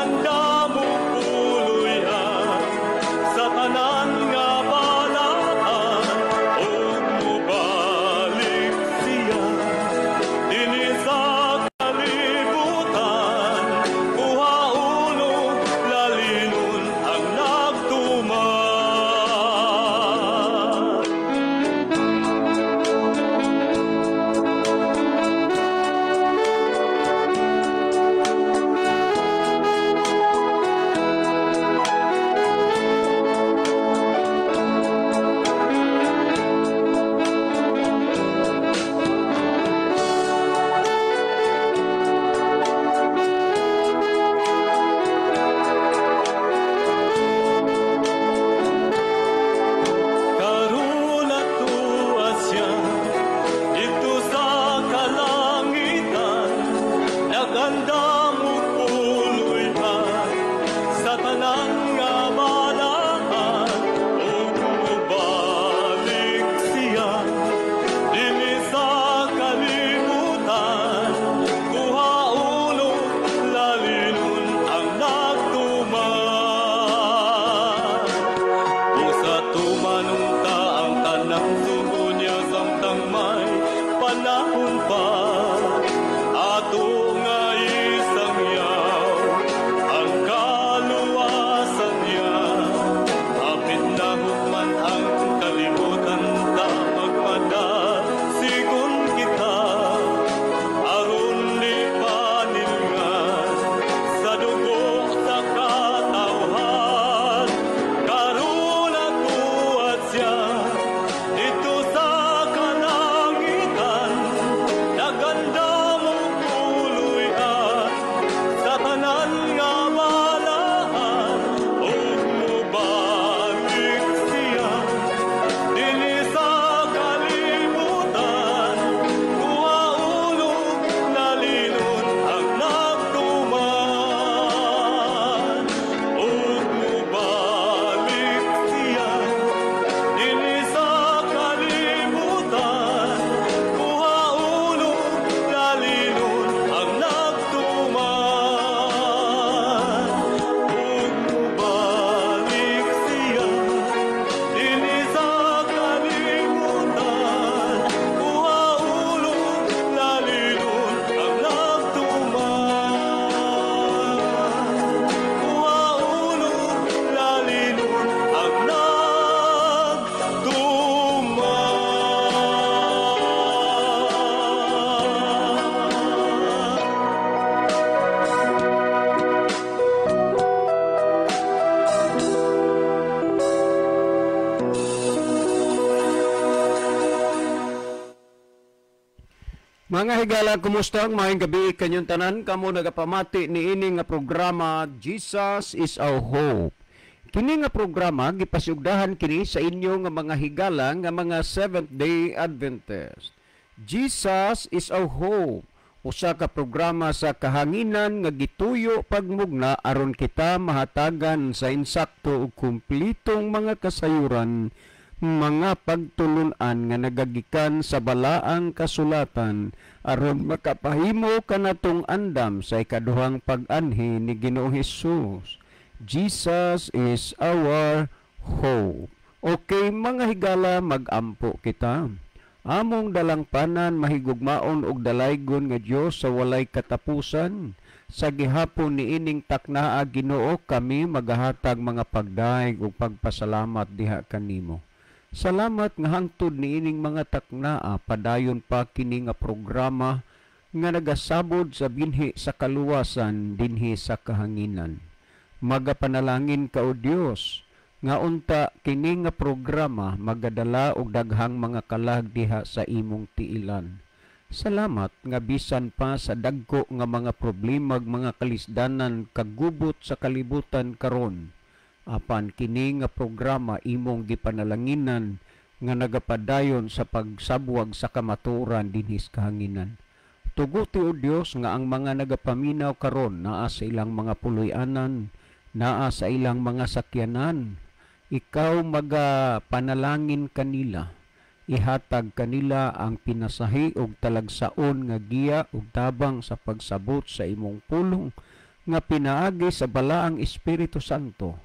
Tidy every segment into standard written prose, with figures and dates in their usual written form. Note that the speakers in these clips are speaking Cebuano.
Nagandam og puloy-an sa tanan nga balaan ug mobalik siya dinhi sa kalibutan, kuhaon og lalinon ang nagtuman. Karon atoa siya didto sa kalangitan, nagandam og puloy-an sa tanan nga balaan ug mobalik siya dinhi sa kalibutan, kuhaon og lalinon ang nagtuman. Busa tumanong ta ang tanang sugo niya samtang may panahon pa, ato nga isangyaw ang kaluwasan niya. Hapit na hukman ang kalibutan ta magmadasigon kita, aron di panilngan sa dugo sa katawhan. Karon atoa siya didto sa kalangitan, nagandam og puloy-an sa tanan nga balaan ug mobalik siya dinhi sa kalibutan, kuhaon og lalinon ang nagtuman. Ug mobalik siya dinhi sa kalibutan, kuhaon og lalinon ang nagtuman. Ug mobalik siya dinhi sa kalibutan, kuhaon og lalinon ang nagtuman. Kuhaon og lalinon ang nagtuman. Mga higala, kumusta ang maayong gabi kanyong tanan? Kamo nagapamati niini nga programa Jesus is Our Hope. Kini nga programa gipasugdahan kini sa inyo nga mga higala nga mga Seventh-day Adventist. Jesus is Our Hope, usa ka programa sa kahanginan nga gituyo pagmugna aron kita mahatagan sa insakto ug kumplitong mga kasayuran, mga pagtulun-an nga nagagikan sa balaang kasulatan aron makapahimo kanatong andam sa ikaduhang pag-anhi ni Ginoong Hesus. Jesus is our hope. Okay mga higala, mag-ampo kita. Among dalangpanan, mahigugmaon og dalaygon nga Dios sa walay katapusan, sa gihapon niining taknaa Ginoo, kami magahatag mga pagdaig ug pagpasalamat diha kanimo. Salamat nga hangtod niining mga taknaa padayon pa kini nga programa nga nagasabod sa binhi sa kaluwasan dinhi sa kahanginan. Magapanalangin ka o Dios nga unta kini nga programa magadala og daghang mga kalag diha sa imong tiilan. Salamat nga bisan pa sa dagko nga mga problema ug mga kalisdanan kagubot sa kalibutan karon, apan kini nga programa imong gipanalanginan nga nagapadayon sa pagsabwag sa kamatuoran dinhi sa kahanginan. Tuguti o Dios nga ang mga nagapaminaw karon naa sa ilang mga puloy-anan, naa sa ilang mga sakyanan, ikaw magapanalangin kanila. Ihatag kanila ang pinasahi og talagsaon nga giya ug tabang sa pagsabot sa imong pulong nga pinaagi sa Balaang Espiritu Santo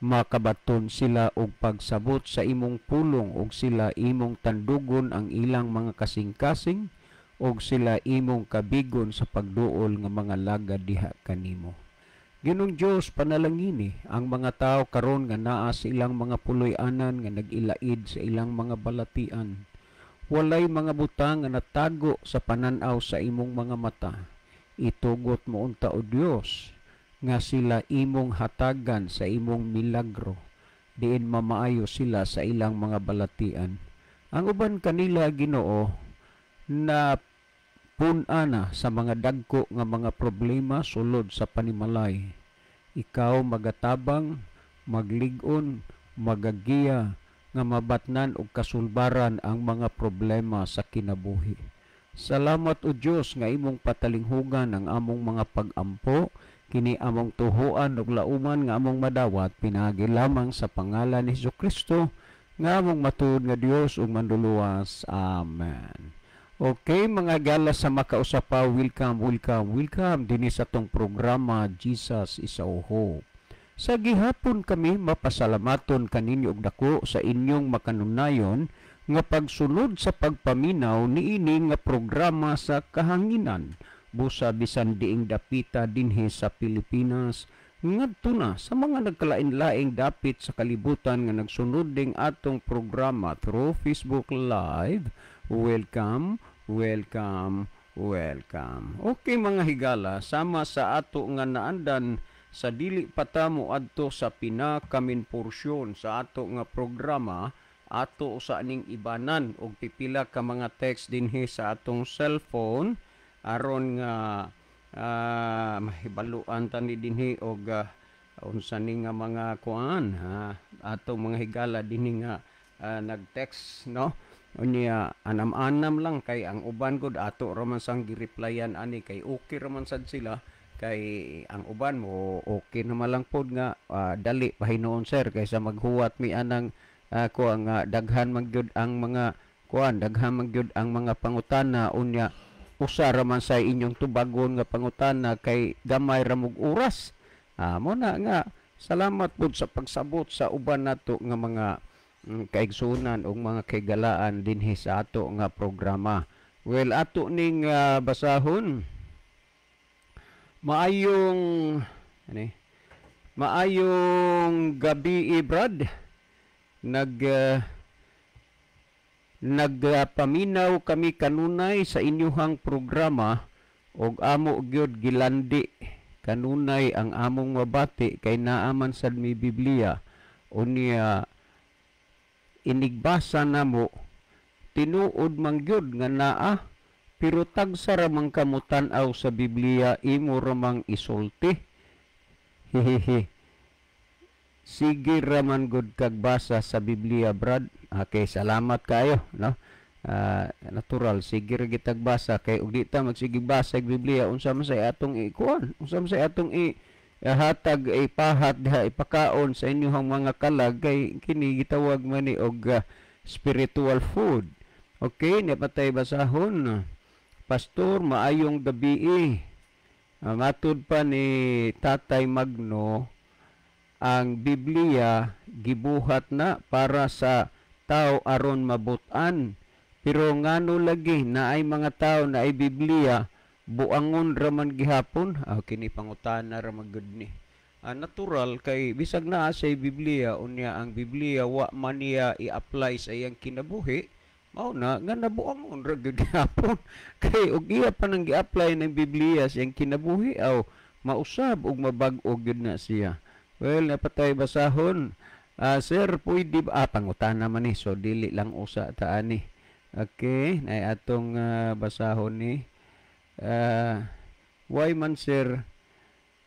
makabaton sila og pagsabot sa imong pulong ug sila imong tandugon ang ilang mga kasing-kasing ug sila imong kabigon sa pagduol nga mga lagad diha kanimo. Ginoong Dios, panalangini ang mga tao karon nga naa sa ilang mga puloy-anan nga nag-ilaid sa ilang mga balatian. Walay mga butang nga natago sa panan-aw sa imong mga mata. Itugot mo unta, o Dios, nga sila imong hatagan sa imong milagro, diin mamaayo sila sa ilang mga balatian. Ang uban kanila, Ginoo, na pun-ana sa mga dagko nga mga problema sulod sa panimalay. Ikaw magatabang, maglig-on, magagiya nga mabatnan og kasulbaran ang mga problema sa kinabuhi. Salamat, o Dios, nga imong patalinghugan ang among mga pag-ampo, kini among tuhuan ug lauman nga among madawat pinaagi lamang sa pangalan ni Hesukristo nga among matuod nga Dios ug Manluluwas. Amen. Okay, mga gala sa makausapa, welcome, welcome, welcome dinhi sa atong programa Jesus is Our Hope. Sa gihapon kami mapasalamaton kaninyo og dako sa inyong makanunayon nga pagsunod sa pagpaminaw niini nga programa sa kahanginan, busa bisan diing dapita dinhi sa Pilipinas ngadto na sa mga nagkalain-laing dapit sa kalibutan nga nagsunod ding atong programa through Facebook Live. Welcome, welcome, welcome. Okay, mga higala, sama sa ato nga naandan sa dili pa ta moadto sa pinaka-main porsyon sa ato nga programa, ato sa aning ibanan og pipila ka mga text dinhi sa atong cellphone aron nga mahibaluan ta ni dinhi og unsa ni nga mga kuan ha, atong mga higala dinhi nga nag-text, no? Unya anam-anam lang kay ang uban gud ato ra man sang gi-replyan ani kay okay ra man sad sila, kay ang uban mo okay naman lang pod nga dali pahinuon, sir, kaysa maghuwat mi anang kuan nga daghan man gyud ang mga kuan, daghan man gyud ang mga pangutana, unya usa ra man sa inyong tubagon nga pangutana kay gamay ra mog oras. Mo na nga salamat pud sa pagsabot sa uban nato nga mga kaigsunan ug mga kaigalaan dinhi sa ato nga programa. Well, ato ning basahon. Maayong ani maayong gabi, Brad. Nagpaminaw kami kanunay sa inyuhang programa og amo gyud gilandi kanunay ang among mabati kay naa man sad mi Biblia. Unya inigbasa namo, tinuod man gyud nga naa, pero tagsa ra man ka motan-aw sa Biblia, imo ra mang isulti. Hehehe, sige ra man gud kag basa sa Biblia, Brad. Okay, salamat kayo, no? Natural, sige ra gitag basa kay og di ta magsige basa og Biblia, unsa man say atong ikuan, unsa man say atong i hatag, ipahat diha, ipakaon sa inyong mga kalag, kay kini gitawag man ni og spiritual food. Okay, naa pa tay basahon. Pastor, maayong gabi. Matud pa ni Tatay Magno, ang Biblia gibuhat na para sa tao aron mabutan. Pero ngano lagi naay mga tao na ay Biblia, buangon raman gihapon? Kini pangutana ra man gud ni. Natural kay bisag naa sa Biblia, unya ang Biblia wa man niya i-apply sa iyang kinabuhi, mao na nga nabuangon ra gyud gihapon. Kay og iya pa nang gi-apply ng Biblia sa iyang kinabuhi, aw mausab ug mabag-o gyud na siya. Well, naa pa tay basahon. Sir, pwede ba? Pangutana man ni. So, dili lang usa ta ani. Okay, nay atong basahon ni. Why man, sir,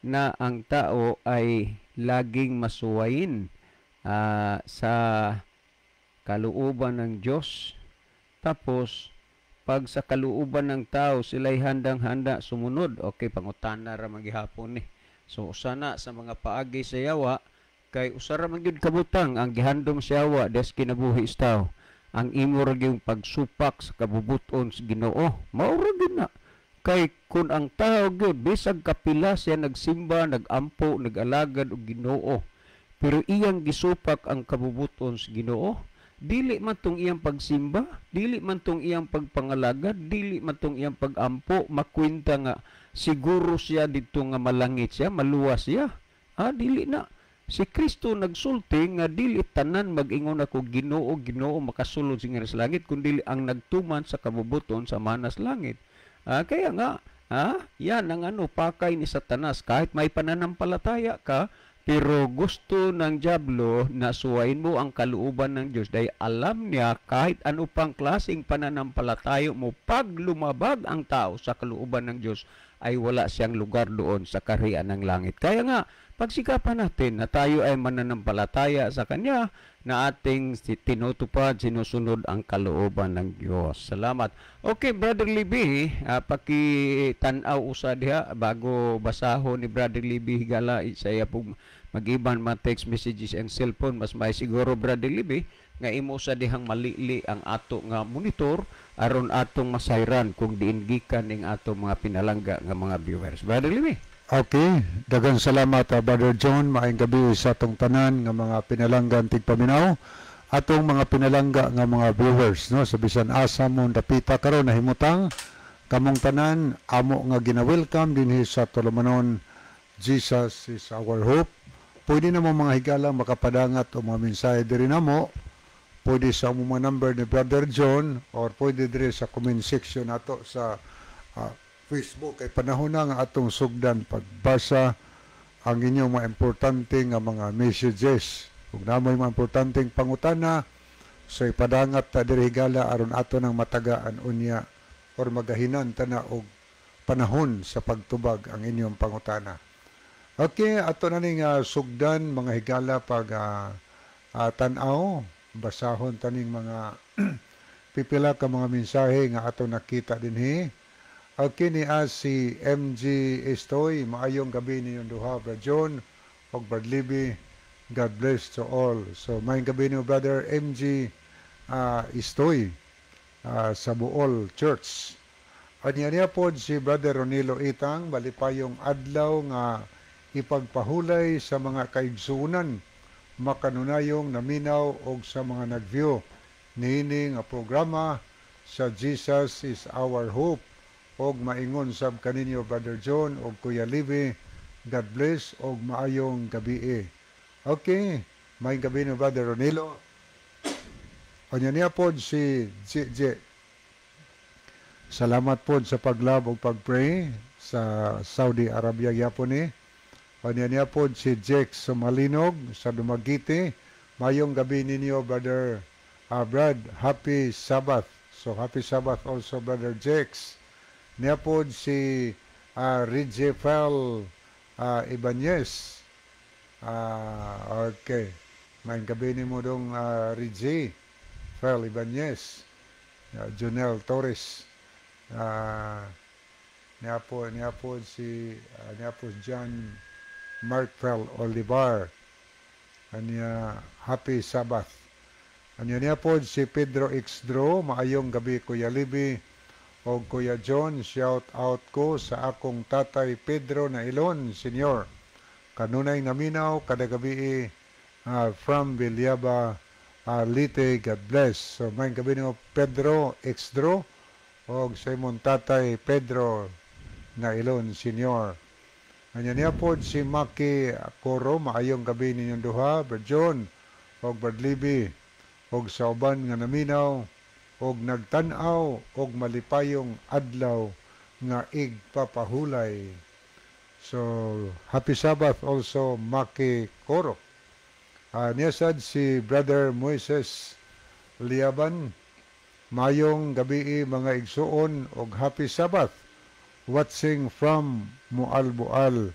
na ang tao ay laging masuwayin sa kalooban ng Diyos? Tapos, pag sa kalooban ng tao, sila'y handang-handa sumunod. Okay, pangutana ra man gihapon ni. So, usa na sa mga paagi sa yawa, kay usa ra man gyud kabutang ang gihandom sa yawa des kinabuhi sa tao. Ang imo ra gyud pagsupak sa kabubuton sa Ginoo. Mao ra gyud na. Kay kung ang tao gyud, bisag kapila siya nagsimba, nagampo, nag-alagad og Ginoo, pero iyang gisupak ang kabubuton sa Ginoo, dili man tong iyang pagsimba, dili man tong iyang pagpangalagad, dili man tong iyang pagampo makwenta nga siguro siya dito nga malangit siya, maluwas siya. Ah, dili na. Si Kristo nagsulti nga dili tanan mag-ingon ako, "Ginoo, Ginoo," makasulod sa sa langit, kundi ang nagtuman sa kabubuton sa Amahan sa langit. Ah, kaya nga, yan ang ano, pakay ni Satanas. Kahit may pananampalataya ka, pero gusto ng Diablo na suwayin mo ang kalooban ng Diyos dahil alam niya, kahit ano pang klaseng pananampalataya mo, pag lumabag ang tao sa kalooban ng Diyos, ay wala siyang lugar doon sa kaharian ng langit. Kaya nga, pagsikapan natin na tayo ay mananampalataya sa Kanya na ating tinutupad, sinusunod ang kalooban ng Diyos. Salamat. Okay, Brother Libby, paki-tanaw usa diha bago basahon ni Brother Libby, higala, sa iya po mag-iban mga text messages ang cellphone. Mas may siguro, Brother Libby, nga imo sa dihang malili ang ato nga monitor aron atong masayran kung diin gikan ning ato mga pinalangga nga mga viewers. Brother Libby. Okay, daghang salamat, Brother John. Maayong gabi sa atong tanan nga mga pinalanggan tigpaminaw, atong mga pinalangga nga mga viewers, no, sa bisan asa mo dapita karon nahimutang kamong tanan, amo nga gina-welcome dinhi sa tulumanon Jesus is Our Hope. Pwede na mo, mga higala, makapadangat o mga mensahe diri namo. Pwede sa mga number ni Brother John or pwede diri sa comment section nato sa Facebook, kay panahon na nga atong sugdan pagbasa ang inyong mga importante nga mga messages. Kung namoy mga importanteng pangutana, so ipadangat ta diri, higala, aron ato nang matagaan unya or magahinan ta na og panahon sa pagtubag ang inyong pangutana. Okay, ato na ning sugdan, mga higala, pag tan-aw, basahon taning mga pipila ka mga mensahe nga ato nakita dinhi. Okay, ni si MG Estoy, maayong gabi ninyong duha, Brad John ug Brad Libby. God bless to all. So maayong gabi niyo, Brother MG Estoy, sa Buol Church. Anya niya pod si Brother Ronilo Itang, malipayong adlaw nga ipagpahulay sa mga kaigsuonan makanunayong naminaw og sa mga nag-view niini nga programa sa Jesus is Our Hope, og maingon sab kaninyo, Brother John og Kuya Libby. God bless og maayong gabi. Okay, maayong gabi ni Brother Ronilo. Anya niya pod si JJ. Salamat pod sa pag-love ug pag-pray sa Saudi Arabia gyapon ni. Anya niya pod si Jake Sumalinog sa Dumaguete. Mayong gabi ninyo, Brother Brad. Happy Sabbath. So happy Sabbath also, Brother Jakes. Niya pod si Rijefel Ibanez. Okay. Mayong gabi nimo dong, Rijie Fel Ibanez. Jonel Torres. Niya po John Mark Fel Olivar. Anya, happy Sabbath. Anya niya po si Pedro X. Dro, maayong gabi, Kuya Libby o Kuya John, shout out ko sa akong tatay Pedro na Ilon, Senior. Kanunay naminaw kada gabi from Villaba, Leyte. God bless. So maayong gabi nimo, Pedro X. Dro, og sa imong tatay Pedro na Ilon Senior. Anya niya po si Maki Coro, maayong gabi ninyong duha, Brad John og Brad Libby og sa uban nga naminaw og nagtan-aw, og malipayong adlaw nga igpapahulay. So happy Sabbath also, Maki Coro. Niya sad si Brother Moises Liaban, mayong gabi, mga igsuon, og happy Sabbath. Watching from Mualbual.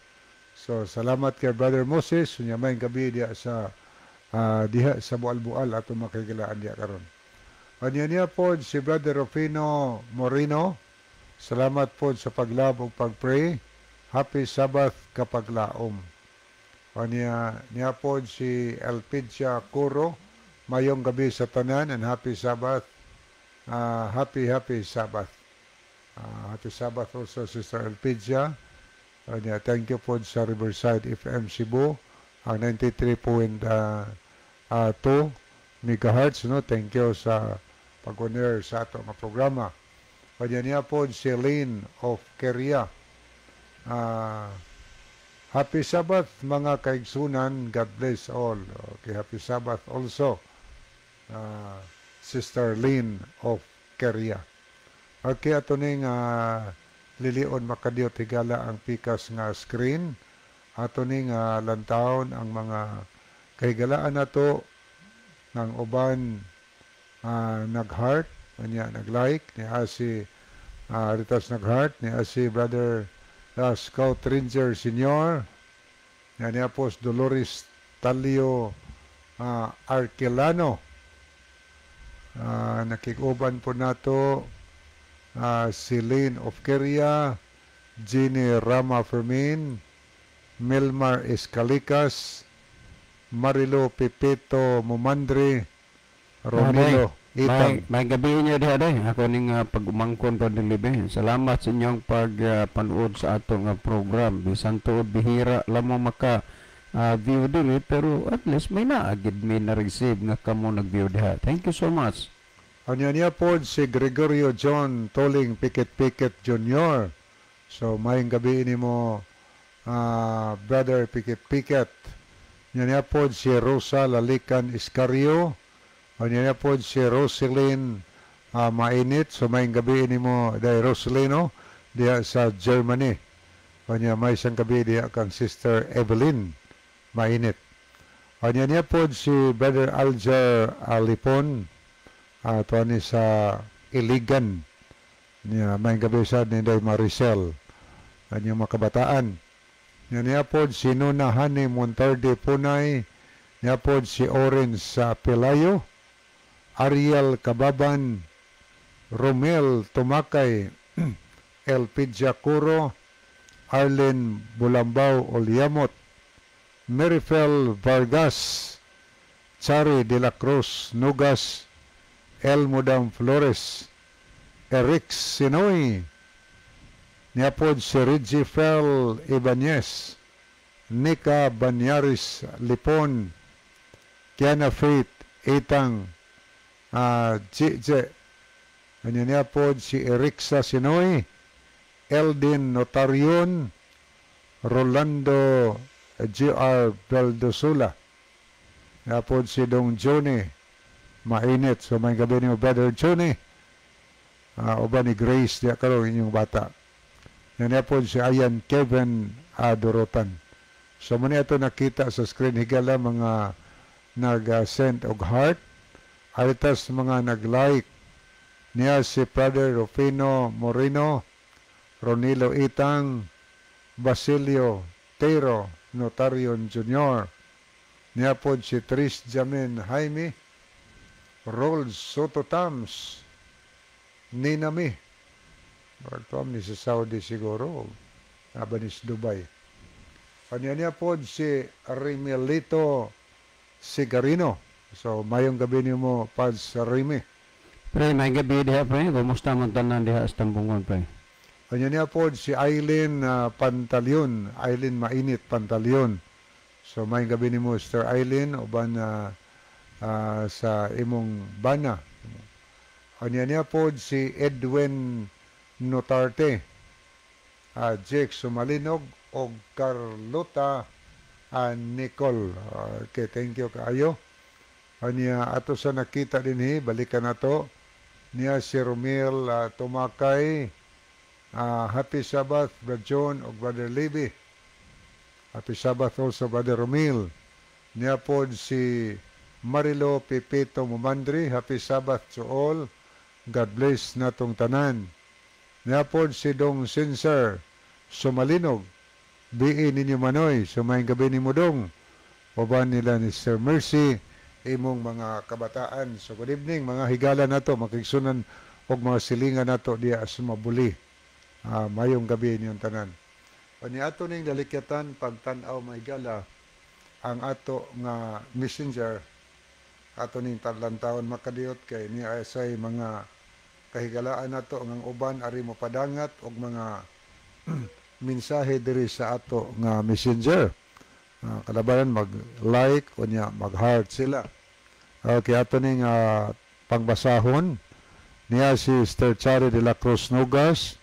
So salamat kay Brother Moses, unya maayong gabi diha sa Mualbual, ato makigilaan diha karon. Anya niya pod si Brother Rufino Moreno. Salamat pod sa pag-love ug pag-pray. Happy Sabbath kapaglaom. Anya niya pod si Elpidia Curo. Mayong gabi sa tanan and happy Sabbath. Happy happy Sabbath. Happy Sabbath also, Sister Elpidia. Unya, thank you po sa Riverside FM Cebu, ang 93.2 megahertz, no? Thank you sa pag-on-air sa ato nga programa. Unya niya po si Lynn of Korea. Happy Sabbath, mga kaigsunan. God bless all. Okay, happy Sabbath also, Sister Lynn of Korea. Okay, ato ning lilion, makadiyot, higala, ang pikas nga screen. Ato ning lantawon ang mga kahigalaan nato ng uban nag-heart, kanya nag-like, ni si Ritas nag-heart, ni si Brother Scout Ranger Senior, niya po si Dolores Talio Arquelano. Nakikuban po nato si Lynn of Korea, Jenny Rama Fermin, Milmar Escalicas, Marilo Pepito Mumandre, Romilo Itang. May gabi niyo diha day. Ako ning pag-umangkon pa libe. Salamat sa inyong pagpanood sa atong program. Bisan tuod bihira lamang maka view dili, pero at least may naagid may na-receive nga kamo nag-view diha. Thank you so much. Anya niya po si Gregorio John Toling Pikit Pikit Jr. So maayong gabi nimo, Brother Pikit Pikit. Anya niya po si Rosa Lalican Iscario. Anya niya po si Roselyn Mainit. So maayong gabi nimo day Roselyn, no? Diha sa Germany. Anya may isang gabi diha kang Sister Evelyn Mainit. Anya niya po si Brother Alger Alipon ato ni sa Iligan niya. May gabi sa ni Day Maricel, anyang mga kabataan niya. Niya po si Nuna Hani Montarde Punay. Niya po si Oren sa Pelayo, Ariel Kababan, Romel Tumakay, Elpidia Curo, Arlen Bulambao Oliamot, Merifel Vargas, Chari de la Cruz Nugas, Elmodam Flores, Eric Sinoy, niya po si Reggie Fel Ibanez, Nika Banyaris Lipon, Kiana Faith Itang, JJ, ano niya po si Erixa Sinoy, Eldin Notarion, Rolando G.R. Veldosula. Niya po si Dong Johnny Mainit. So may gabi niyo, Brother Johnny. Uban ni Grace diya karon, inyong bata. Yan niya po si Ayan Kevin Dorotan. So muna ito nakita sa screen, higala, mga nag-send og heart. Aritas mga nag-like niya si Brother Rufino Moreno, Ronilo Itang, Basilio Tero Notarion Jr. Niya po si Tris Jamin Jaime, Rolls Soto Tams, Ninami. Tuam ni sa Saudi siguro, Abanis Dubai. Kanya niya po si Rimelito Sigarino. So, mayong gabi nimo, Pads Remy. Pre, may gabi diha, pre. Kumusta man tanan diha sa Tambungon, pre? Kanya niya po si Eileen Pantaleon, Eileen Mainit Pantaleon. So may gabi nimo, Sir Eileen, uban sa imong bana. Kanya niya po si Edwin Notarte, Jake Sumalinog og Carlota Nicole. Okay, thank you kaayo. Kanya ato sa nakita dinhi, balikan nato niya si Romel Tumakay. Happy Sabbath, Brother John og Brother Libby. Happy Sabbath also, Brother Romil. Niya po si Marilo Pepito Mumandri. Happy Sabbath to all. God bless natong tanan. Niya po si Dong Sinser Sumalinog. BE ninyo Manoy. Sumayng gabi ni Dong. Uban nila ni Sir Mercy, imong mga kabataan. So good evening, mga higala nato, makigsunan og mga silingan nato diya sa Mabuli. Mayong gabi inyong tanan. Pani ato ning dalikyatan pagtan-aw, mga higala, ang ato nga messenger. Ato ning tatlantawon, makadiyot, kay ni say mga Kahigalaan nato ang uban ari mo padangat og mga mensahe diri sa ato nga Messenger. Kalabanan mag-like unya mag-heart sila. Okay, ato ning pangbasahon niya si Sister Chari de la Cruz Nogas,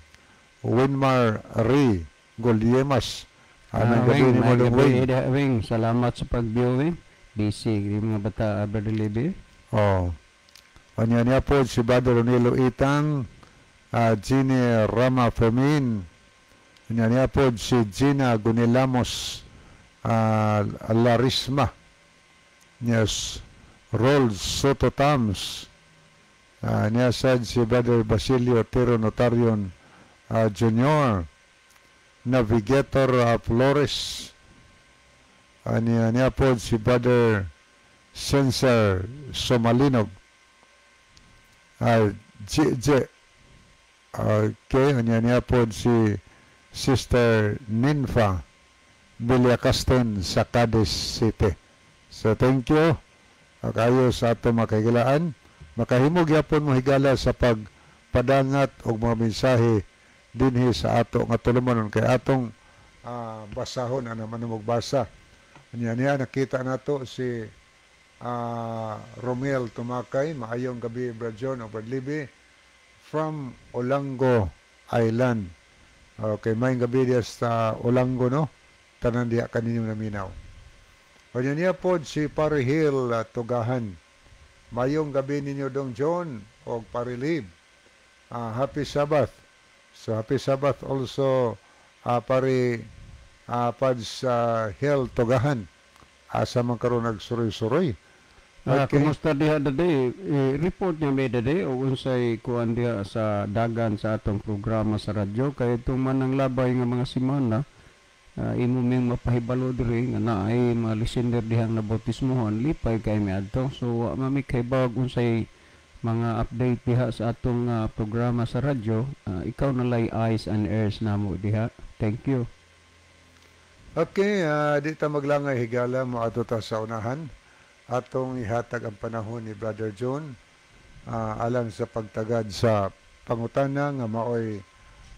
Winmar Ray Goliemas. Anong gabi Wing, ni maayong Molong gabi, Wing. Ida, Wing, salamat sa pag-view, Wing. Busy, yung mga bata, Brother Libby. Oh. Unya niya po si Brother Ronilo Itang, Jeannie Rama Fermin. Unya niya po si Gina Gunilamos Larisma. Yes. Rol Soto Tams. Niya sad si Brother Basilio Tero Notarion Jr. Navigator Flores. Niya po si Brother Censor Somalinog. J, J. Okay, unya niya po si Sister Ninfa Villacasten sa Cadiz City. So thank you. Kayo sa ato makahigalaan. Makahimo gyapon mo, higala, sa pagpadangat og mga mensahe dinhi sa ato nga tulumanon kay atong basahon ana man magbasa. Unya niya nakita nato si Romel Tumakay, maayong gabi, Brad John o Brad Libby from Olango Island. Okay, maayong gabi diya sa Olango, no? Tanan diya kaninyo naminaw. Unya niya po si Pare Hill Tugahan. Mayong gabi ninyo, Dong John o Pare Lib. Happy Sabbath. So happy Sabbath also, Pare Pads Hill Tugahan. Asa man karon nagsuroy-suroy. Kumusta diha dade? Eh, report niya may dade o unsay kuan diha sa dagan sa atong programa sa radyo kay itong man ang labay nga mga semana, imo ming mapahibalo diri nga naay mga listener dihang nabautismohon, lipay kay mi adto. So wa man mi kahibaw unsay mga update diha sa atong programa sa radyo. Ikaw na lay eyes and ears namo diha. Thank you. Okay, di ta maglangay, higala, moadto ta sa unahan. Atong ihatag ang panahon ni Brother John alang sa pagtagad sa pangutana nga maoy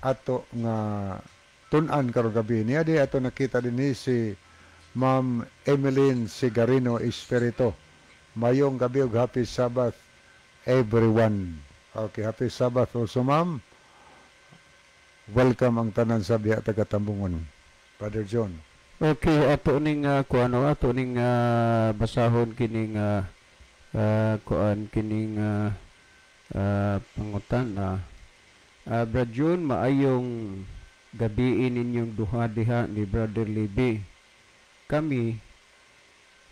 ato nga tun-an karong gabi. Niya di ato nakita dinhi si Ma'am Emeline Sigarino Espirito. Mayong gabi ug happy Sabbath everyone. Okay, happy Sabbath also, ma'am. Welcome ang tanan sa diha taga Tambungon. Brother John. Okay, ato ning kuano, ato ning basahon kining kuan kining pangutana. Brad June, maayong gabii ninyong duha diha ni Brother Libby. Kami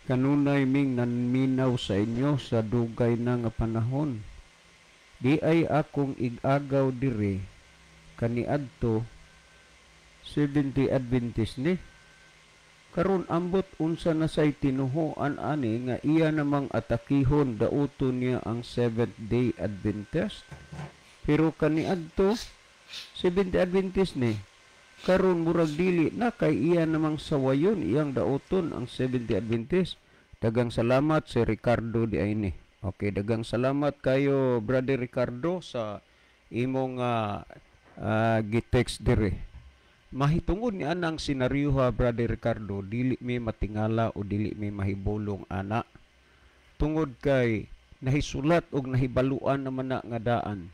kanunay ming nanminaw sa inyo sa dugay na nga panahon. Di ay akong igagaw diri kaniadto Seventh Adventist ni. Karon ambot unsa na say tinuhoan ani nga iya namang atakihon, dauton niya ang Seventh Day Adventist. Pero kaniadto Seventh Day Adventist ni. Karon murag dili na kay iya namang sawayon iyang dauton ang Seventh Day Adventist. Dagang salamat, si Ricardo di ay ni. Okay, dagang salamat kayo, Brother Ricardo, sa imong gitext dire. Mahitungod ni anang senaryoha, Brother Ricardo, dili mi matingala o dili mi mahibulong ana. Tungod kay nahisulat og nahibaluan naman na nga daan.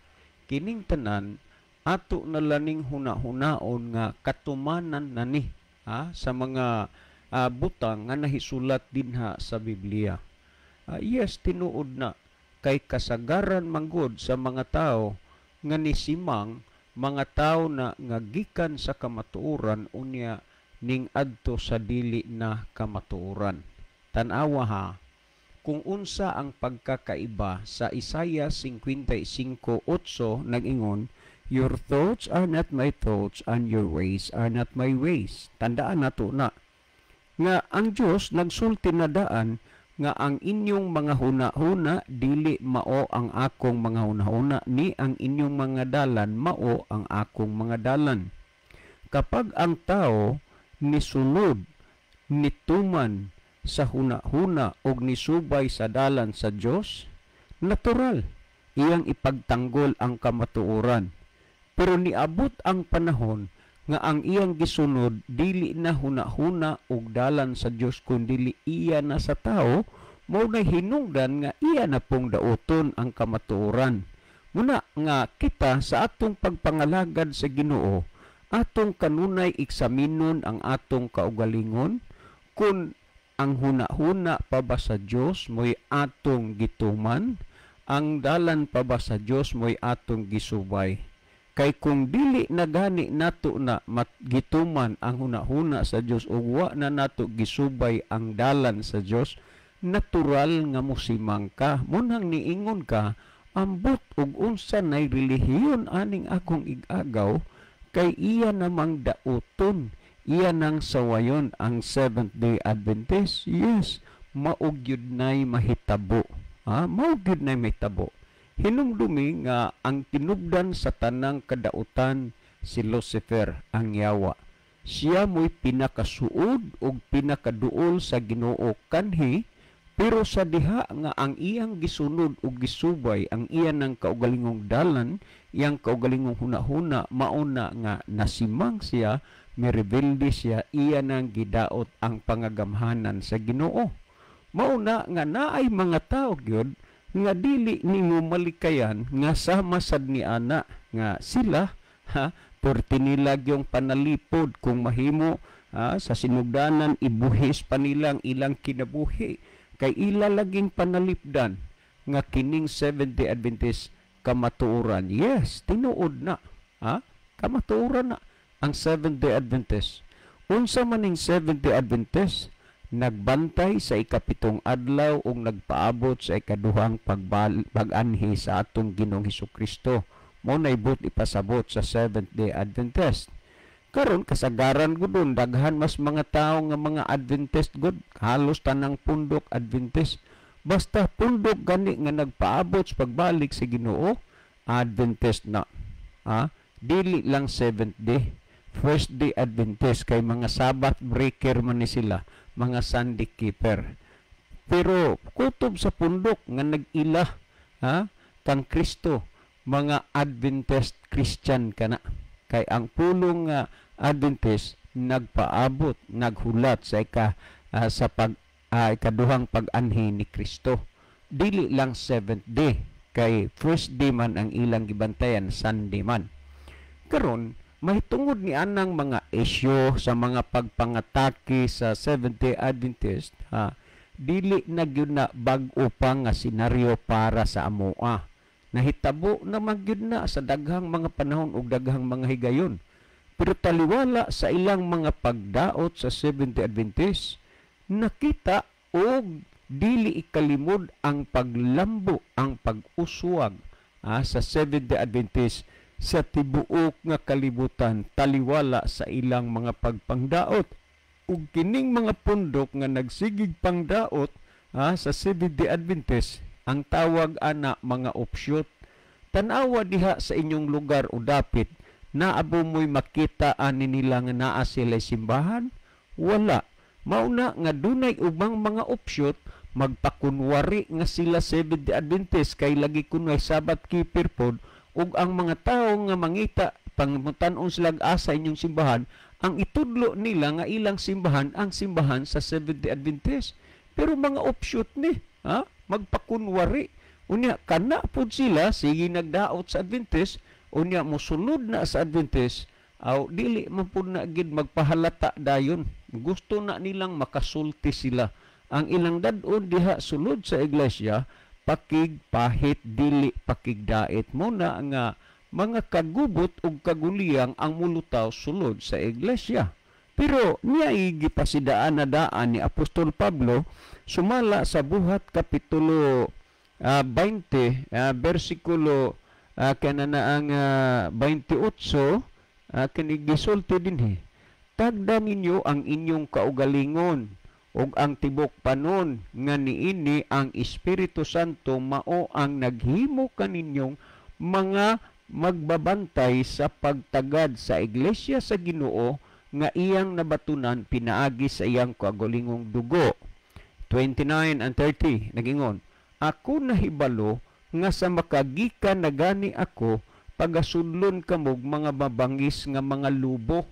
Kining tanan ato na laning huna-hunaon nga katumanan na ni sa mga butang nga nahisulat dinha sa Biblia. Yes, tinuod na kay kasagaran manggod sa mga tao nga nisimang, mga tao na nga gikan sa kamatuoran unya ning adto sa dili na kamatuoran. Tan-awa ha kung unsa ang pagkakaiba sa Isaiah 55:8 nag-ingon, "Your thoughts are not my thoughts and your ways are not my ways." Tandaan nato na nga ang Dios nagsulti na daan nga ang inyong mga huna-huna dili mao ang akong mga huna-huna, ni ang inyong mga dalan mao ang akong mga dalan. Kapag ang tao nisunod, nituman sa huna-huna og nisubay sa dalan sa Dios, natural Iyang ipagtanggol ang kamatuoran. Pero niabot ang panahon nga ang iyang gisunod dili na huna-huna og dalan sa Dios kun dili iya na sa tao, mao na hinungdan nga iya na pong dauton ang kamatuoran. Muna nga kita sa atong pagpangalagad sa Ginoo, atong kanunay eksaminon ang atong kaugalingon kung ang huna-huna pa ba sa Dios mo'y atong gituman, ang dalan pa ba sa Dios mo'y atong gisubay. Kay kung dili na gani nato na gituman ang hunahuna sa Dios ug wa na nato gisubay ang dalan sa Dios, natural nga mosimang ka. Munang niingon ka, ambot og unsa nay relihiyon aning akong igagaw, kay iya namang dauton, iya nang sawayon ang Seventh-day Adventist. Yes, mao gyud nay mahitabo. Ha? Mao gyud nay mahitabo. Hinumdumi nga ang tinubdan sa tanang kadautan si Lucifer, ang yawa. Siya mo'y pinakasuod og pinakaduol sa Ginoo kanhi, pero sa diha nga ang iyang gisunod og gisubay ang iya ng kaugalingong dalan, iyang kaugalingong hunahuna, mauna nga nasimang siya, mirebelde siya, iya nang gidaot ang pangagamhanan sa Ginoo. Mauna nga naay mga tao gyud nga dili nimo malikayan nga sama sad ni ana nga sila, ha, perti nila yung panalipod kung mahimo, ha, sa sinugdanan ibuhis pa nilang ilang kinabuhi kay ila laging panalipdan nga kining Seventh-day Adventist kamatuoran. Yes, tinuod na, ha, kamatuoran na ang Seventh-day Adventist. Unsa man ning Seventh-day Adventist? Nagbantay sa ikapitong adlaw ug nagpaabot sa ikaduhang pag-anhi sa atong Ginoong Hesukristo. Mao nay buot ipasabot sa Seventh-day Adventist. Karon kasagaran gud dun, daghan mas mga tawo nga mga Adventist gud, halos tanang pundok Adventist. Basta pundok gani nga nagpaabot sa pagbalik sa Ginoo, Adventist na. Ha? Dili lang Seventh Day, First Day Adventist kay mga Sabbath breaker man ni sila, mga Sunday keeper. Pero kutob sa pundok nga nag-ila, ha, kang Kristo, mga Adventist Christian kana. Kay ang pulong nga Adventist nagpaabot, naghulat sa ikaduhang pag-anhi ni Kristo. Dili lang Seventh Day, kay First Day man ang ilang gibantayan, Sunday man. Karon mahitungod ni anang mga isyu sa mga pagpangatake sa Seventh-day Adventist, ha, dili na gyud na bag-o pa nga senaryo para sa amoa. Nahitabo na man gyud na sa daghang mga panahon ug daghang mga higayon. Pero taliwala sa ilang mga pagdaot sa Seventh-day Adventist, nakita og dili ikalimod ang paglambo, ang pag-uswag, sa Seventh-day Adventist sa tibuok nga kalibutan taliwala sa ilang mga pagpangdaot. Ug kining mga pundok nga nagsigig pangdaot, sa Seventh-day Adventist, ang tawag ana mga offshoot. Tan-awa diha sa inyong lugar o dapit, naabo mo'y makita ani nila nga naa sila simbahan? Wala. Mauna nga dunay ubang mga offshoot magpakunwari nga sila Seventh-day Adventist kay lagi kunway Sabbath keeper pod, ug ang mga tawo nga mangita pangutan-on sila asa inyong simbahan, ang itudlo nila nga ilang simbahan ang simbahan sa Seventh-day Adventist. Pero mga offshoot ni, ha, magpakunwari. Unya kana pud sila sige nagdaot sa Adventist, unya mosulod na sa Adventist, aw dili man pud na gid magpahalata dayon. Gusto na nilang makasulti sila. Ang ilang dad-on diha sulod sa iglesia, pakigpahit dili pakigdait. Muna nga mga kagubot ug kaguliyang ang mulutaw sulod sa iglesia. Pero niya gipasidaan na daan ni Apostol Pablo sumala sa Buhat kapitulo 20, bersikulo kanana ang 28, kini gisulti dinhi, tagda ninyo ang inyong kaugalingon ug ang tibok panon nga niini ang Espiritu Santo mao ang naghimo kaninyong mga magbabantay sa pagtagad sa iglesia sa Ginoo nga iyang nabatunan pinaagi sa iyang kaugalingong dugo. 29 and 30 nagingon, ako nahibalo nga sa makagikan na gani ako, pagasudlon kamog mga mabangis nga mga lubo.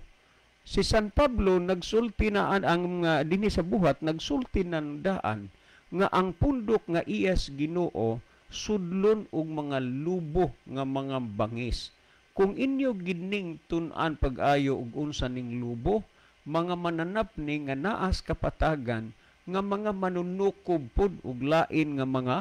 Si San Pablo nagsulti na ang dinhi sa Buhat, nagsulti na daan nga ang pundok nga iyas Ginoo sudlon og mga lubo nga mga bangis. Kung inyo gining tun-an pag-ayo og unsa ning lubo, mga mananap ni nga naas kapatagan nga mga manunukob pud og lain nga mga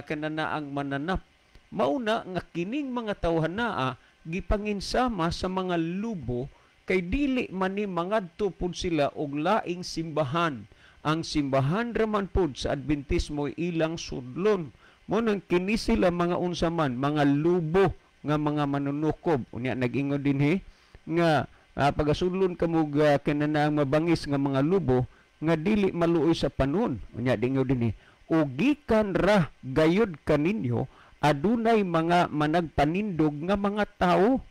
kananaang mananap. Mauna nga kining mga tawhan naa gipanginsama sa mga lubo kay dili man ni mangadto pud sila og laing simbahan. Ang simbahan raman pud sa Adventismo ilang sudlon. Mo nang kini sila mga unsa man, mga lubo nga mga manunukob. Unya nag-ingon dinhi nga pagasudlon kamo kananaang mabangis nga mga lubo nga dili maluoy sa panon. Unya dingo dinhi, o gikan ra gayod kaninyo adunay mga managpanindog nga mga tao.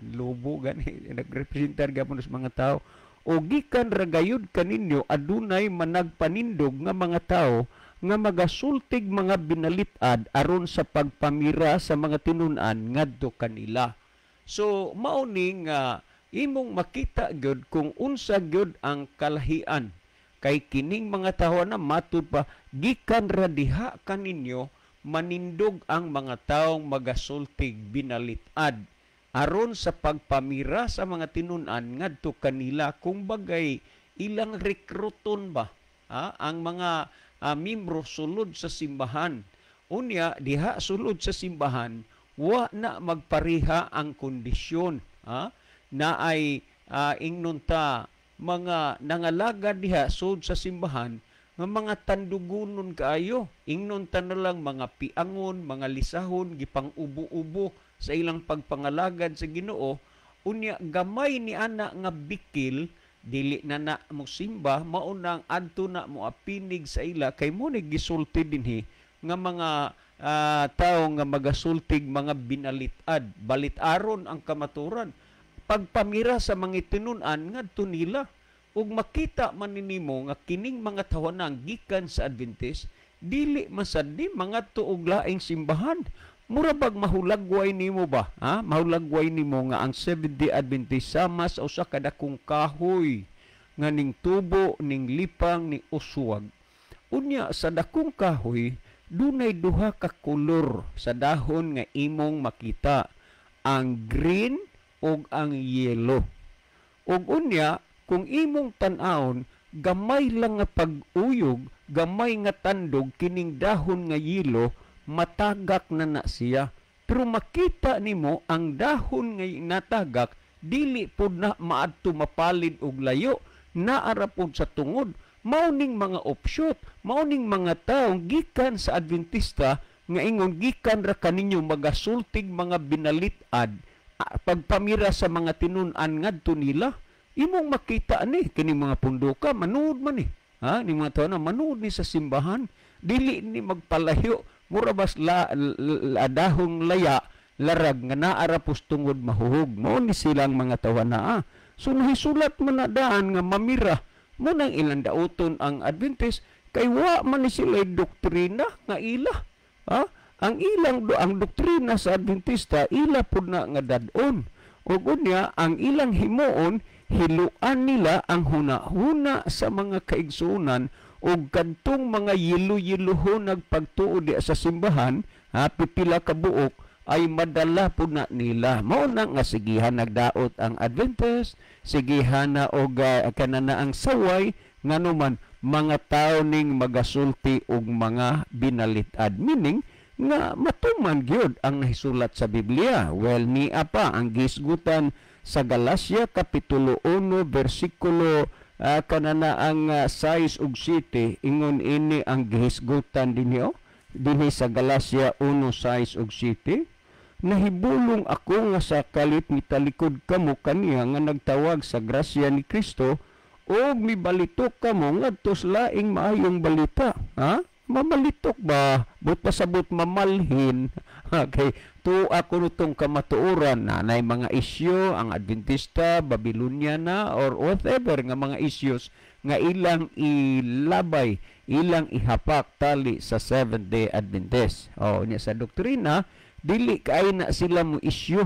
Lubo gani nagrepresentar gapon sa mga tao. O gikan ra gayud kaninyo adunay managpanindog nga mga tao nga magasultig mga binalit-ad aron sa pagpamira sa mga tinun-an ngadto kanila. So mao ni nga imong makita gyud kung unsa gyud ang kalahian kay kining mga tawo na matud pa gikan ra diha kaninyo manindog ang mga taong magasultig binalit-ad aron sa pagpamira sa mga tinun-an ngadto kanila. Kung bagay ilang rekruton ba ang mga membro sulod sa simbahan. Unya diha sulod sa simbahan wa na magpareha ang kondisyon, na ay ingnon ta mga nangalagad diha sulod sa simbahan nga mga tandugunon kaayo, ingnon ta na lang mga piangon, mga lisahon, gipang ubo-ubo sa ilang pagpangalagad sa Ginoo. Unya gamay ni ana nga bikil dili na na mo simba, mao nang adto na mo apinig sa ila kay mo ni gisulti dinhi nga mga tawo nga magasultig mga binalit-ad, balit-aron ang kamaturan pagpamira sa mga tinun-an ngadto nila. Ug makita man nimo nga kining mga tawanang gikan sa Adventist dili man sad ni mangadto og laing simbahan. Mura bag mahulagway nimo ba? Ha? Mahulagway nimo nga ang Seventh-day Adventist sama sa usa ka dakong kahoy nga ning tubo, ning lipang, ning uswag. Unya sa dakong kahoy dunay duha ka kolor sa dahon nga imong makita, ang green ug ang yellow. Ug unya kung imong tan-awon, gamay lang nga pag-uyog, gamay nga tandog kining dahon nga yelo, matagak na na siya. Pero makita nimo ang dahon nga natagak dili pud na maadto mapalid og layo, naara pud sa tungod. Mao ning mga offshoot, mao ning mga tawo gikan sa Adventista nga ingon gikan ra kaninyo magasultig mga binalit-ad pagpamira sa mga tinun-an ngadto nila. Imong makita ni kining mga punduka manuod man ni, ha, ning mga tawo na manuod ni sa simbahan, dili ni magpalayo. Mura bas la dahong laya larag nga naara pus tungod mahuhog. Mao ni silang mga tawo na. So nahisulat man na daan nga mamira mo nang ilang dauton ang Adventist kay wa man ni sila doktrina nga ila. Ha? Ang ilang ang doktrina sa Adventista ila pud na nga dad-on. Ug unya ang ilang himuon, hiluan nila ang huna-huna sa mga kaigsuonan og kadtong mga yelo-yelohon nagpagtuo di sa simbahan, ha, pipila ka buok ay madala pud na nila. Mao na nga sigihan nagdaot ang Adventist, sigihan na og kanana ang saway, nganuman mga tawo ning magasulti og mga binalit-ad, meaning nga matuman gyud ang nahisulat sa Biblia. Well, niya pa ang gisgutan sa Galacia kapitulo 1 bersikulo kanana ang 6 ug 7, ingon ini ang gihisgutan dinhi, oh, dinhi sa Galacia 1:6 ug 7. Nahibulong ako nga sa kalit mitalikod kamo kaniya nga nagtawag sa grasya ni Kristo og mibalitok kamo ngadto sa laing maayong balita. Ha? Mamalitok ba? But pasabot mamalhin. Okay, tuwa ko nitong kamatuoran na nay mga isyu ang Adventista, Babylonia na or whatever nga mga issues nga ilang ilabay, ilang ihapak tali sa Seventh Day Adventist. Oh, niya sa doktrina dili kay na sila mo issue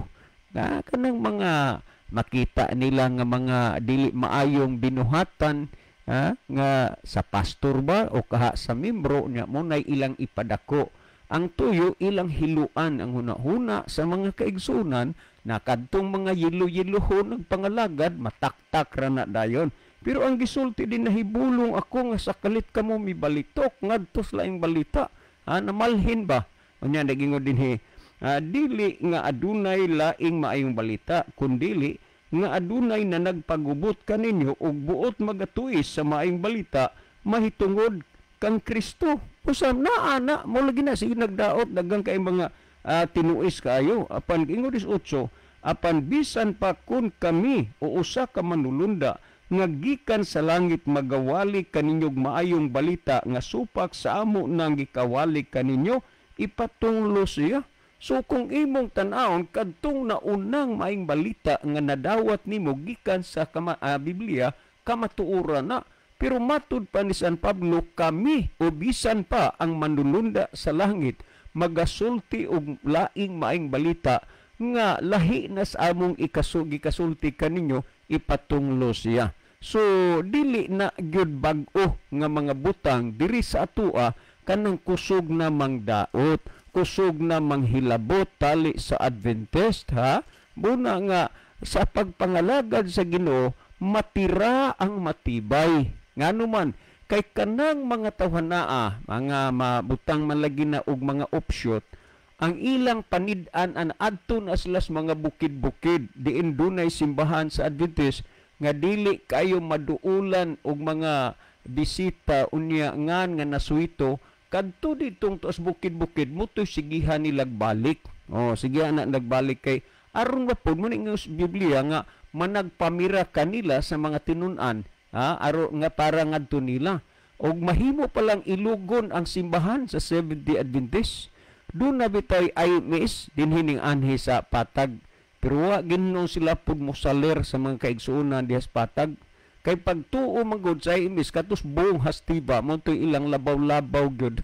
na kanang mga makita nila nga mga dili maayong binuhatan, ha, nga sa pastor ba o kaha sa membro niya, mo nay ilang ipadako. Ang tuyo ilang hiluan ang hunahuna sa mga kaigsunan na kadtong mga yelo-yelohon ng pangalagad mataktak ra na dayon. Pero ang gisulti din nahibulong ako nga sa kalit kamo mibalitok ngadto sa laing balita. Ha, namalhin ba? Unya nagingon dinhi, dili nga adunay laing maayong balita, kundili nga adunay na nagpagubot kaninyo ug buot magatuis sa maayong balita mahitungod kang Kristo. Usam naa na mo lagi na sige nagdaot daghang kay mga tinuis kaayo. Apan ingon 18, apan bisan pa kun kami o usa ka manulunda nga gikan sa langit magawali kaninyog maayong balita nga supak sa amo nang gikawali kaninyo, ipatunglo siya. So kung imong tan-awon kadtong naunang maayong balita nga nadawat nimo gikan sa Biblia, kamatuoran na. Pero matud pa ni San Pablo, kami o bisan pa ang manulunda sa langit magasulti og laing maayong balita nga lahi na sa among gikasulti kaninyo, ipatunglo siya. So dili na gyud bag-o nga mga butang diri sa atua kanang kusog na mangdaot, kusog na manghilabot tali sa Adventist, ha. Muna nga sa pagpangalagad sa Ginoo matira ang matibay. Ngano man kay kanang mga tawhanaa, mga mabutang man lagi na og mga offshoot, ang ilang panid-an an adto na sila sa mga bukid-bukid diin dunay simbahan sa Adventist nga dili kayo maduulan og mga bisita unya ngan nga nasuito kadto ditong tuas bukid-bukid mutoy sigihan nila nagbalik. Oh, sigihan na nagbalik kay aron ba pud mo ni Biblia nga managpamira kanila sa mga tinun-an, ha, aro nga para ngadto nila og mahimo palang ilugon ang simbahan sa Seventh Day Adventist. Doon na bitay IMS dinhi ning anhi sa Patag, pero wa ginoo sila pud mosaler sa mga kaigsuonan diha sa Patag kay pagtuo man gud sa IMS katos buong hastiba mo toy ilang labaw-labaw gyud.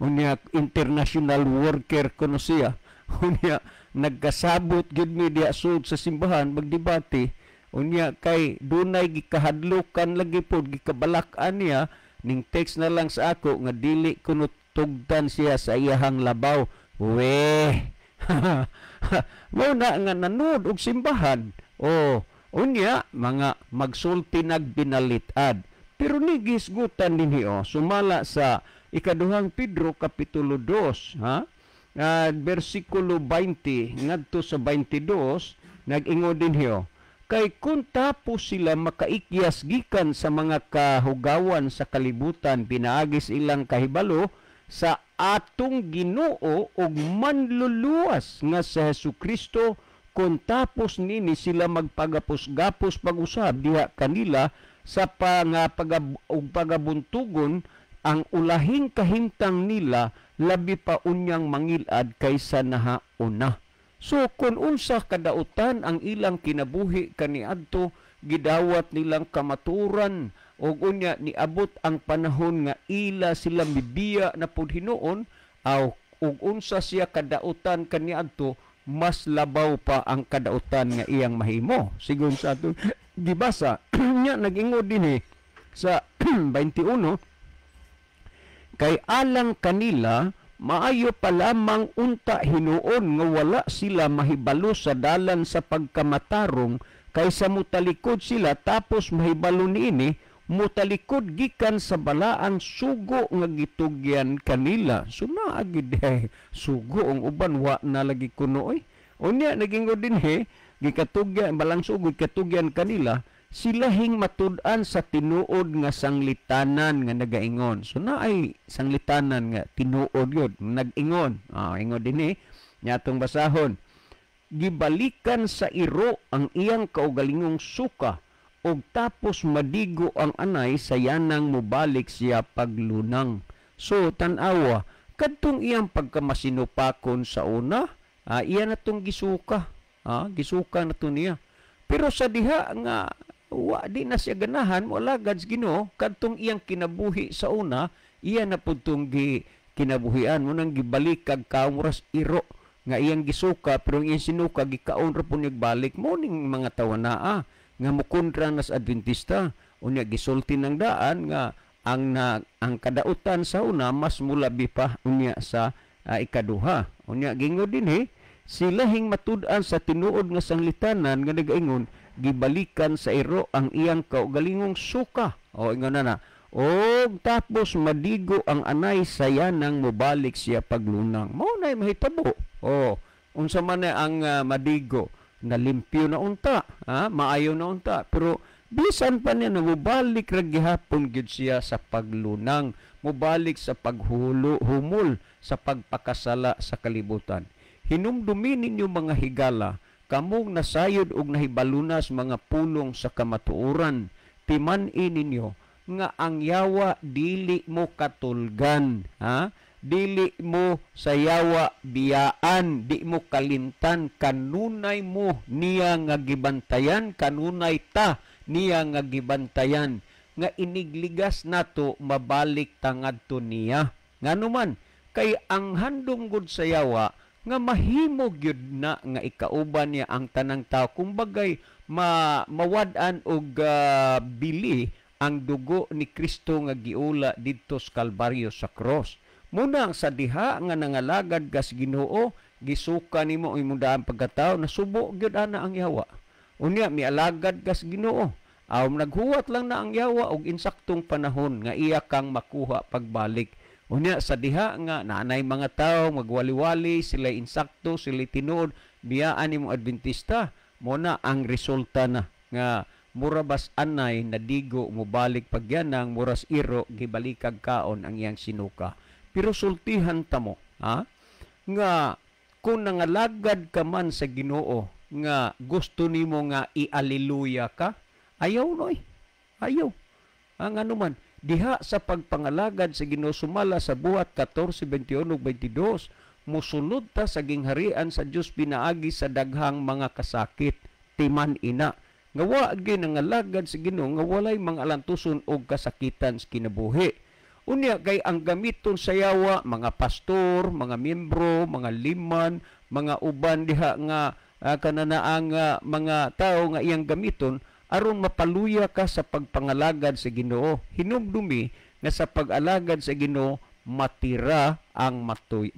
Unya international worker kuno siya. Unya nagkasabot gyud mi diha sud sa simbahan magdebate. Unya kay dunay gikahadlokan lagi pod gikabalak-an niya ning text na lang sa ako nga dili kuno tugtan siya sa iyahang labaw. Weh. Mao na nga nanood og simbahan. O unya mga magsulti nagbinalit-ad. Pero nigisgutan dinhi o sumala sa ikaduhang Pedro kapitulo 2, ha? Bersikulo 20 ngadto sa 22 nag-ingon dinhi o, kay kung tapos sila makaikyas gikan sa mga kahugawan sa kalibutan pinaagis ilang kahibalo sa atong Ginoo og manluluwas nga sa Hesukristo, kung tapos nini sila magpagapos-gapos pag-usab diha kanila sa og pagabuntugon ang ulahing kahimtang nila labi pa unyang mangilad kaysa nahauna. So kung unsa kadautan ang ilang kinabuhi kaniadto, gidawat nilang kamaturan og unya niabot ang panahon nga ila sila mibiya na pud hinuon, aw ug unsa siya kadautan kaniadto, mas labaw pa ang kadautan nga iyang mahimo sigon sa atong gibasa. Nya nag-ingon dinhi sa 21, kay alang kanila maayo pa lamang unta hinuon nga wala sila mahibalo sa dalan sa pagkamatarong kaysa mutalikod sila tapos mahibalo niini mutalikod gikan sa balaang sugo nga gitugyan kanila. So naa gid sugo ang uban wa na lagi kuno oy. Unya nagingon dinhi gikatugyan balang sugo gikatugyan kanila silahing matud-an sa tinuod nga sanglitanan nga nagaingon. So naay sanglitanan nga tinuod yun nag-ingon. Ingon dinhi nya atong basahon, gibalikan sa iro ang iyang kaugalingong suka og tapos madigo ang anay sa yanang mobalik siya paglunang. So tan-awa kadtong iyang pagkamasinupakon sa una, iya na tong gisuka, gisuka na to niya. Pero sa diha nga Wa di na siya ganahan moalagad sa Ginoo kadtong iyang kinabuhi sa una, iya na pud tong gi kinabuhian mo nang gibalik kag kamuras iro nga iyang gisuka, pero ang iyang sinuka gikaon ra pud balik mo ning mga tawa naa nga mokontra na sa Adventista. Unya gisulti ng daan nga ang kadautan sa una mas mulabi pa unya sa ikaduha. Unya gingon dinhi sila hing matud-an sa tinuod nga sanglitanan nga nagaingon gibalikan sa iro ang iyang kaugalingong suka. O ingon na na. Og tapos madigo ang anay sa yanang mobalik siya paglunang. Mao nay mahitabo. O unsa man na ang madigo, nalimpyo na unta, ha? Maayo na unta, pero bisan pa niya na mobalik ra gihapon gyud siya sa paglunang, mobalik sa paghulo humol sa pagpakasala sa kalibutan. Hinumdumi ninyo mga higala, kamong nasayod og nahibalunas mga pulong sa kamatuoran, timan-i ninyo nga ang yawa dili mo katulgan, ha? Dili mo sa yawa biyaan, di mo kalimtan, kanunay mo niya nga gibantayan, kanunay ta niya nga gibantayan, nga inigligas nato mabalik ta ngadto niya. Nganuman kay ang handom gud sa yawa nga mahimo gyud na nga ikauban niya ang tanang tao, kumbagay mawad-an og bili ang dugo ni Kristo nga giula didto sa Kalbaryo sa cross. Muna ang sa diha nga nangalagad kas Ginoo, gisuka nimo ang imong daang pagkatao, nasubo gyud ana ang yawa. Unya mialagad kas Ginoo, aw naghuwat lang na ang yawa og insaktong panahon nga iya kang makuha pagbalik. Unya sa diha nga naanay mga tawo magwali-wali, sila insakto, sila tinuod, biyaan nimong Adventista, mo na ang resulta na nga murabas anay nadigo mobalik pagyanang muras iro gibalikag kaon ang iyang sinuka. Pero sultihan ta mo, ha? Nga kung nangalagad ka man sa Ginoo nga gusto nimo nga i-alleluia ka, ayaw noy. Ayaw. Ang anuman diha sa pagpangalagad sa Ginoo sumala sa Buhat 14:21-22, mosulod ta sa gingharian sa Dios pinaagi sa daghang mga kasakit. Timan ina nga wa gyud nangalagad sa Ginoo nga walay mga alantuson og kasakitan sa kinabuhi. Unya kay ang gamiton sa yawa mga pastor, mga miyembro, mga liman, mga uban diha nga kananaang mga tao nga iyang gamiton aron mapaluya ka sa pagpangalagad sa Ginoo. Hinumdumi nga sa pag-alagad sa Ginoo matira ang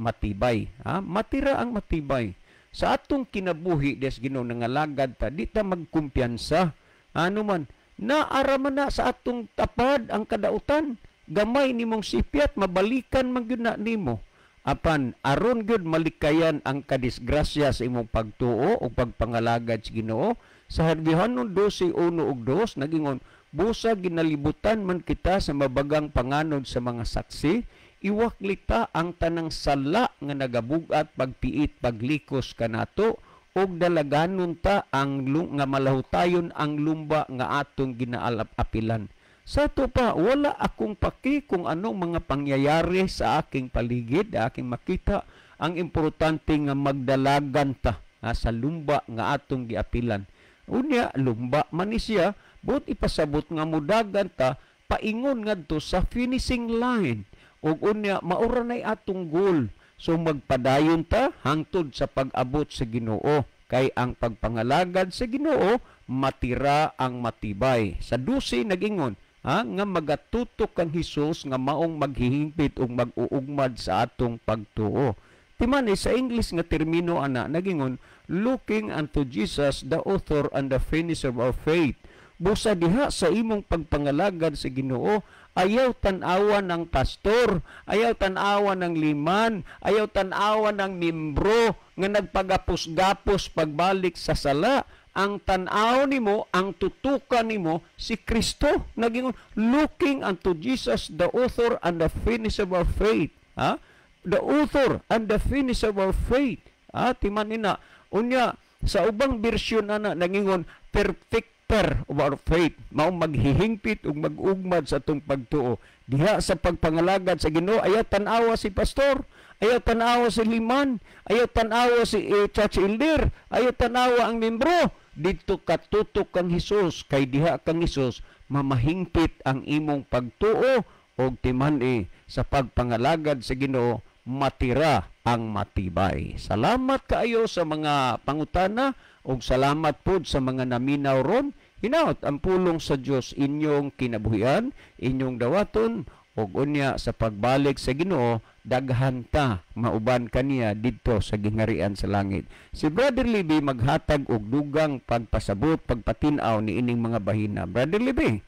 matibay, ha? Matira ang matibay. Sa atong kinabuhi des Ginoo nangalagad ta, di ta magkumpiyansa. Ano man, naara man na sa atong tapad ang kadautan. Gamay nimong sipyat, mabalikan man gyud na nimo. Apan aron gyud malikayan ang kadisgrasya sa imong pagtuo o pagpangalagad sa Ginoo. Sa Herbihano 12:1-2 nagingon, busa ginalibutan man kita sa mabagang panganod sa mga saksi, iwaklita ang tanang sala nga nagabugat pagpiit paglikos kanato, ug dalaganon ta ang nga malahutayon ang lumba nga atong ginaalap-apilan. Sa ato pa, wala akong paki kung anong mga pangyayari sa aking paligid, aking makita. Ang importante nga magdalagan ta sa lumba nga atong giapilan. Unya, lumba man ni siya, but ipasabot nga mudagan ta, paingon ngadto sa finishing line. Ug unya, maura nay atong goal. So magpadayon ta hangtod sa pag-abot sa Ginoo. Kay ang pagpangalagad sa Ginoo, matira ang matibay. Sa 12 nagingon, nga magatutok kang Hesus nga maong maghihimpit ug mag-uugmad sa atong pagtuo. Timan sa English nga termino ana nagingon, looking unto Jesus, the author and the finisher of our faith. Busa diha sa imong pagpangalagad sa Ginoo, ayaw tan-awan ng pastor, ayaw tan-awan ng liman, ayaw tan-awan ng membro nga nagpagapos-gapos pagbalik sa sala. Ang tan-aw nimo, ang tutukan nimo si Kristo. Naging looking unto Jesus, the author and the finisher of our faith. Ha? The author and the finisher of our faith. Ha? Timan nina. Unya, sa ubang bersyon ana nagingon perfecter of our faith. Maong maghihingpit ug mag-ugmad sa atong pagtuo. Diha sa pagpangalagad sa Ginoo, ayaw tan-awa si pastor, ayaw tan-awa si liman, ayaw tan-awa si church elder, ayaw tan-awa ang membro. Didto ka tutok kang Hesus, kay diha kang Hesus mamahingpit ang imong pagtuo og timan-i sa pagpangalagad sa Ginoo, matira ang matibay. Salamat kaayo sa mga pangutana ug salamat pod sa mga naminaw ron. Hinaot ang pulong sa Dios inyong kinabuhian, inyong dawaton, ug unya sa pagbalik sa Ginoo daghan ta mauban kaniya didto sa gingharian sa langit. Si Brother Libby maghatag og dugang pagpasabot, pagpatin-aw ni ining mga bahina. Brother Libby.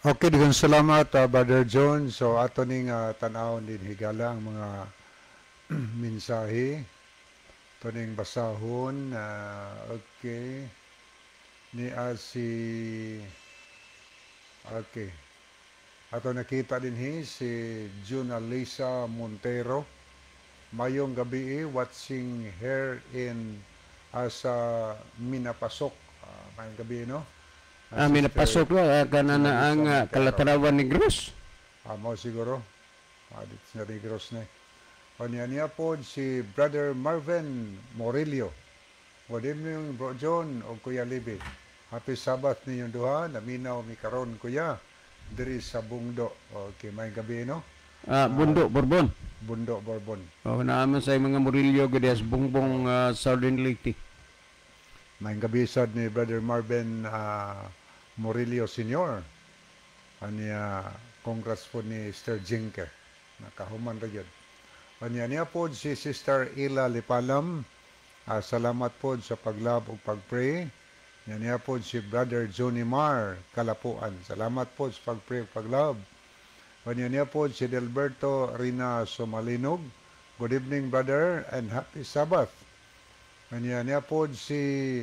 Okay, daghang salamat, Brother John. So ato ning tan-awon din, higala, ang mga mensahe. Ato ning basahon. Okay. Ni si Okay. Ato nakita dinhi si Junalisa Montero. "Mayong gabi, watching here in sa Minapasok." Mayong gabi, no? Ah, Sister Minapasok la kana na ang Junalisa Montero. Calatarawan Negros. Amo siguro. Dito sa Negros na. O niya niya po si Brother Marvin Morillo. "Good evening, Bro John o Kuya Libby. Happy Sabbath ninyong duha. Naminaw mi karon, Kuya. Diri sa Bungdo." Okay, mayong gabi, no? Bundo, Borbon. Bundo, Borbon. Oh, naaman sa mga Murillo gud Bongbong, Southern Leyte. Mayong gabi sad ni Brother Marvin Morillo Sr. Anya, congrats po ni Sister Jinke. Nakahuman ra gyud. Anya niya po si Sister Ila Lipalam. Salamat po sa pag-love ug pag-pray. Nya niya po si Brother Johnny Mar Kalapuan. Salamat po sa pag-pray ug pag-love. Anya niya po si Delberto Rina Somalinog. "Good evening, brother, and happy Sabbath." Anya niya po si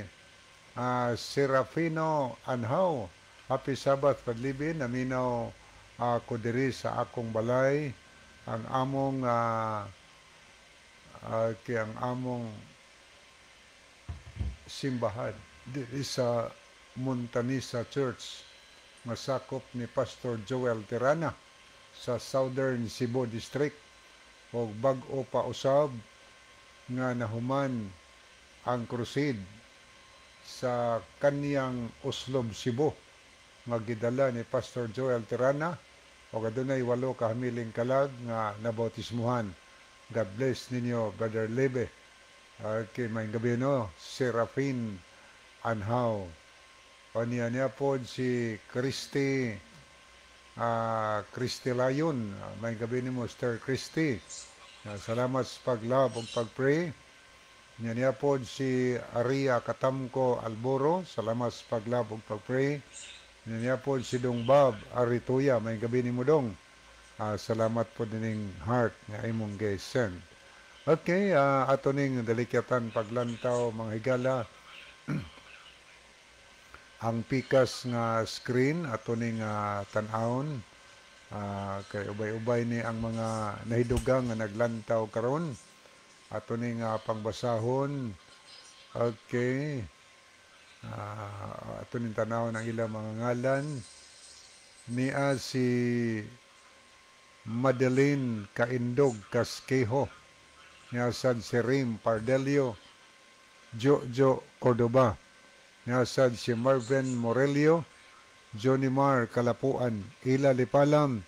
Serafino Anhaw. "Happy Sabbath, Padlibi. Naminaw ko diri sa akong balay ang among kay ang among simbahan diri sa Montanisa Church masakop ni Pastor Joel Tirana sa Southern Cebu District og bag-o pa usab nga nahuman ang crusade sa kaniyang Oslob Cebu nga gidala ni Pastor Joel Tirana ug adunay walo ka hamiling kalag nga nabautismuhan. God bless ninyo, Brother Lebe." Okay, may gabi, no, Serafin Anhaw. O niya niya po si Christy Christy Layon. May gabi nimo, Sir Christy. Salamat sa pag-love ug pag-pray. Niya niya po si Aria Katamko Alboro. Salamat sa pag-love ug pag-pray. Niya niya po si Dong Bob Arituya. May gabi nimo, Dong. Salamat po dining heart nga imong send. Okay, ato ning dalikyatan paglantaw, mga higala, ang pikas nga screen. Ato ning tan-awon kay ubay-ubay ni ang mga nahidugang nga naglantaw karon. Ato ning pangbasahon. Okay, ato ning tan-awon ang ilang mga ngalan. Niya si Madeline Kaindog Casquejo, niya sad si Rim Pardelio, Jojo Cordoba, niya sad si Marvin Morelio, Johnny Mar Kalapuan, Ila Lipalam,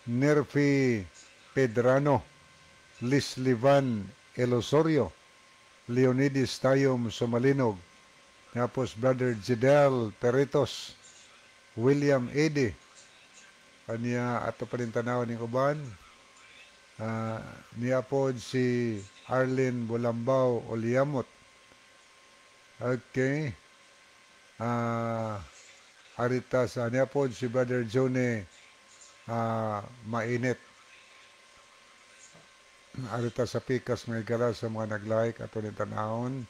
Nerfi Pedrano, Lislivan Elosorio, Leonides Tayom Sumalinog, tapos Brother Jidel Peritos, William Ede. Kanya ato pa rin tanaw ning uban. Niya po si Arlene Bulambao Oliamot. Okay. Arita sa niya po si Brother Johnny Mainit. Arita sa pikas, mga higala, sa mga nag-like ato ni tanawon.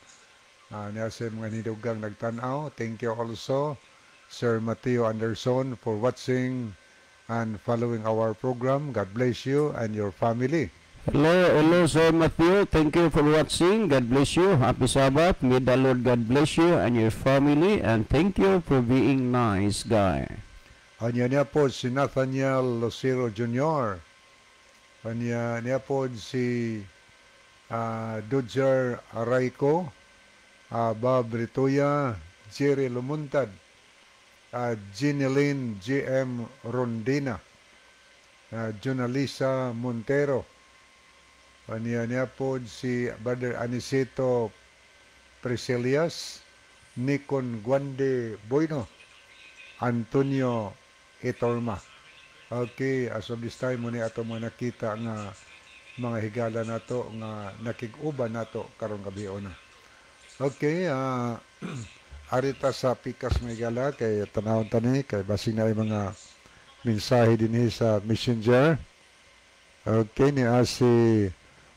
Niya sa mga nidugang nagtanaw. Thank you also, Sir Mateo Anderson, for watching and following our program. God bless you and your family. Hello, hello, Sir Matthew. Thank you for watching. God bless you. Happy Sabbath. May the Lord God bless you and your family. And thank you for being nice guy. Anya niya po si Nathaniel Lucero Jr. Anya niya po si Dodger Arayco. Bob Ritoya, Jerry Lumuntad, Ginelyn GM Rondina, Jonalisa Montero, niya niya po si Brother Aniceto Priscilias, Nikon Guande Boyno, Antonio Etorma. Okay, as of this time mao ni ato mga nakita nga mga higala nato nga nakig-uban nato karong gabi na. Okay, arita sa pikas mga higala kay tanawon tani kay basing na mga mensahe dinhi sa Messenger. Okay, ni si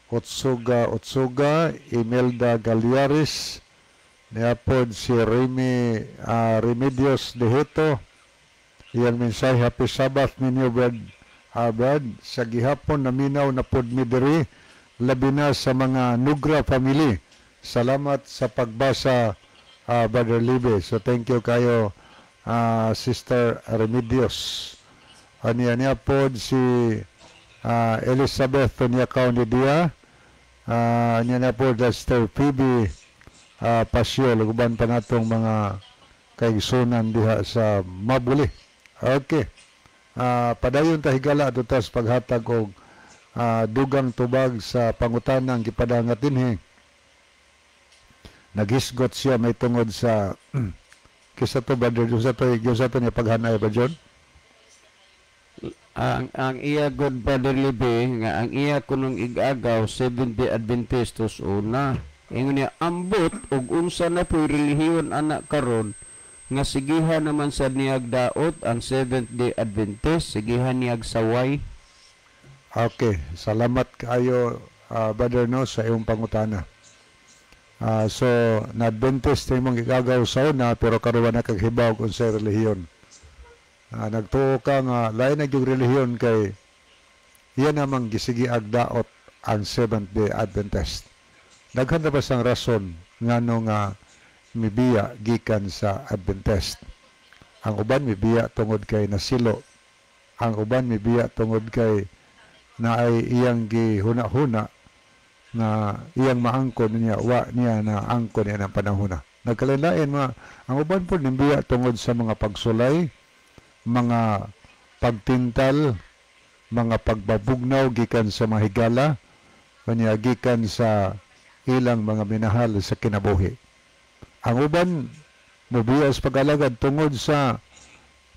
Otsuga Otsuga, Imelda Galiares, niapod si Remy Remedios Deheto. Iyang mensahe, "Happy Sabbath ninyo, Brad. Brad, sa gihapon naminaw na pod mi diri, labi na sa mga Nugra family. Salamat sa pagbasa, Brother Libe." So thank you kayo, Sister Remedios. Aniya niya pod si Elizabeth Tonyakaw ni Dia. Aniya niya pod Sister Phoebe Pasio, uban pa natong mga kaigsunan diha sa Mabuli. Okay. Padayon ta, higala, adto sa paghatag og dugang tubag sa pangutanang gipadangat dinhi. Naghisgot siya may tungod sa kisa to, Brother, usa to niya paghanay ba, John? Ang iya good, Brother Libe, nga ang iya kunong igagaw Seventh Day Adventist una. Ingon niya, ambot og unsa na po'y relihiyon ana karon nga sigihan naman sa niyag daot ang Seventh Day Adventist, sigihan niyag saway. Okay, salamat kaayo, Brother, no, sa iyong pangutana. So na Adventist imong gigagaw sa una pero karon na kaghibaw kung sa relihiyon. Nagtuo ka nga lain na gyud relihiyon kay iya namang gisigi ag daot ang Seventh Day Adventist. Daghan na ba sang rason ngano nga mibiya gikan sa Adventist? Ang uban mibiya tungod kay nasilo. Ang uban mibiya tungod kay naay iyang gihuna-huna nga iyang maangkon niya, wa niya na angkon niya ng panahona. Nagkalain-lain mga ang uban po nimbiya tungod sa mga pagsulay, mga pagtintal, mga pagbabugnaw gikan sa mga higala, kanya gikan sa ilang mga minahal sa kinabuhi. Ang uban mobiya sa pag-alagad tungod sa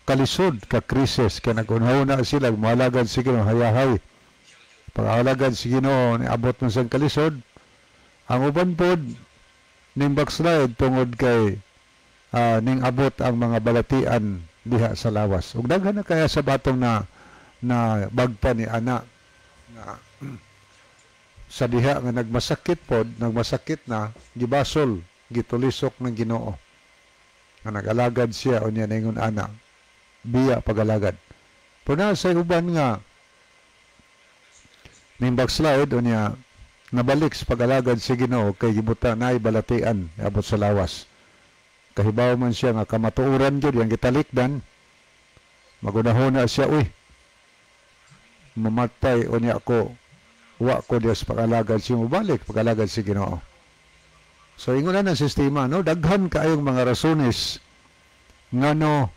kalisod ka krisis kay nagunahuna sila moalagad sa Ginoo, hayahay. Pag-alagad sa Ginoo, niabot man sa kalisod. Ang uban pod ning backslide tungod kay ning abot ang mga balatian diha sa lawas. Ug daghan na kaya sa batong na na bagpa ni ana nga sa diha nga nagmasakit pod, nagmasakit na, gibasol, gitulisok ng Ginoo. Nga nag-alagad siya unya ningon ana, biya pag-alagad. Pero na sa uban nga ning backslide unya nabalik sa pag-alagad sa Ginoo kay gibuta naay balatian abot sa lawas. Kahibaw man siya nga kamatuoran gyud yang gitalikdan, magunahona siya, "Uy, mamatay unya ko, wa ko diya sa pag-alagad siya," mobalik pag-alagad sa Ginoo. So ingon na ng sistema, no, daghan kaayong mga rasones ngano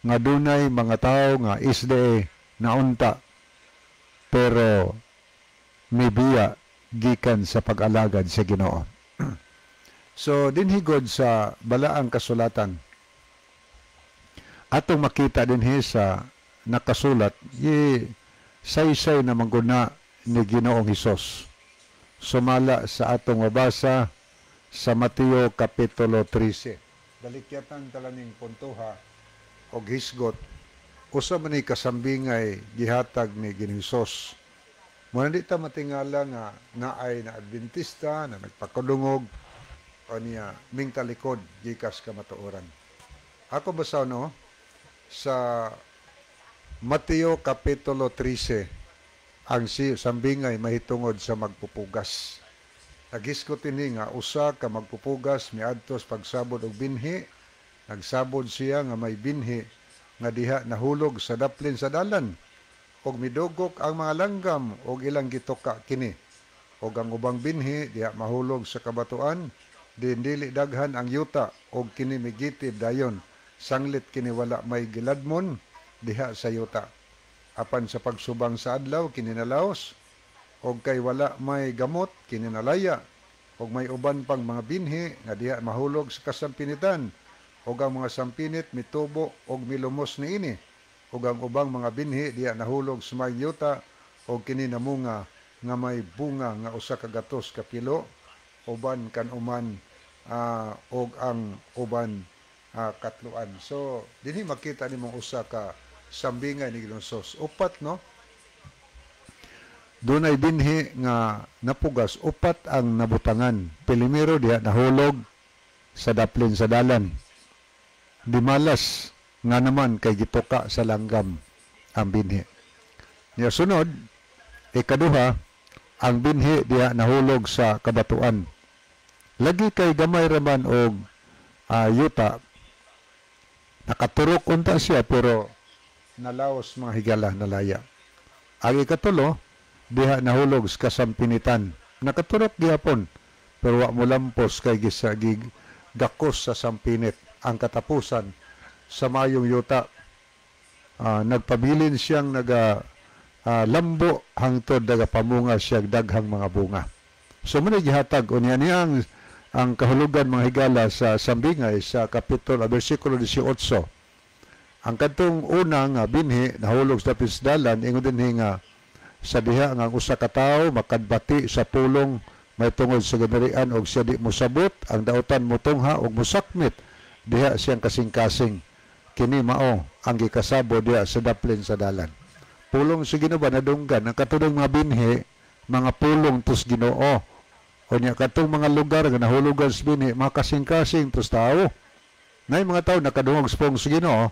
nga dunay mga tao nga SDA naunta pero mibiya gikan sa pag-alagad sa Ginoo. So dinhi gud sa balaang kasulatan atong makita dinhi sa nakasulat, gi saysay na mangguna ni Ginoong Hesus. Sumala sa atong mabasa sa Mateo Kapitulo 13. Dalikyatan talaning puntuha og hisgot usa man ni kasambingay gihatag ni Ginoong Hesus. Muna di ta matingala nga naay na Adventista na nagpakadungog o niya ming talikod gikas kamatuoran. Ako basa, no, sa Mateo Kapitulo 13 ang si sambingay mahitungod sa magpupugas. Nagisgot ini nga usa ka magpupugas miadto sa pagsabod og binhi. Nagsabod siya nga may binhi nga diha nahulog sa daplin sa dalan og midugok ang mga langgam og ilang gituka kini. Og ang ubang binhi diha mahulog sa kabatuan, Din dili daghan ang yuta og kini migitid dayon, sanglit kini wala may giladmon diha sa yuta. Apan sa pagsubang sa adlaw kini nalaos, og kay wala may gamot kini nalaya. Og may uban pang mga binhi nga diha mahulog sa kasampinitan, og ang mga sampinit mitubo og milumos niini. Og ang ubang mga binhi diha nahulog sa may yuta, og kini namunga nga may bunga nga 100 ka pilo, uban kan-uman og ang uban katluan. So dinhi makita nimong usa ka sambingay ni Ginoong Hesus. Upat, no? Dunay binhi nga napugas, upat ang nabutangan. Primero, diha nahulog sa daplin sa dalan. Dimalas nga naman kay gituka sa langgam ang binhi. Niya sunod, ikaduha, ang binhi diha nahulog sa kabatuan. Lagi kay gamay raman og yuta, nakaturok unta siya pero nalaos, mga higala, nalaya. Ang ikatulo, diha nahulog sa kasampinitan. Nakaturok gihapon pero wa mo lampos kay gisagig gakos sa sampinit. Ang katapusan, sa mayong yuta, nagpabilin siyang naga lambo hangtod nagapamunga siya daghang mga bunga. So mao gihatag unya niya ang kahulugan, mga higala, sa sambingay sa kapitulo, bersikulo 18. Ang kadtong una nga binhi nahulog sa pisdalan, ingon dinhi nga sa diha nga ang usa ka tawo makadbati sa pulong may tungod sa ginharian og siya di mosabot, ang dautan motungha og mosakmit diha siyang kasing-kasing. Kini mao ang gikasabo diha sa daplin sa dalan. Pulong sa Ginoo ba nadunggan ang katulong mga binhi, mga pulong tos Ginoo. Unya katong mga lugar nga nahulugan sa binhi, mga kasing-kasing tos tao. Nay mga tao nakadungog sa pulong sa Ginoo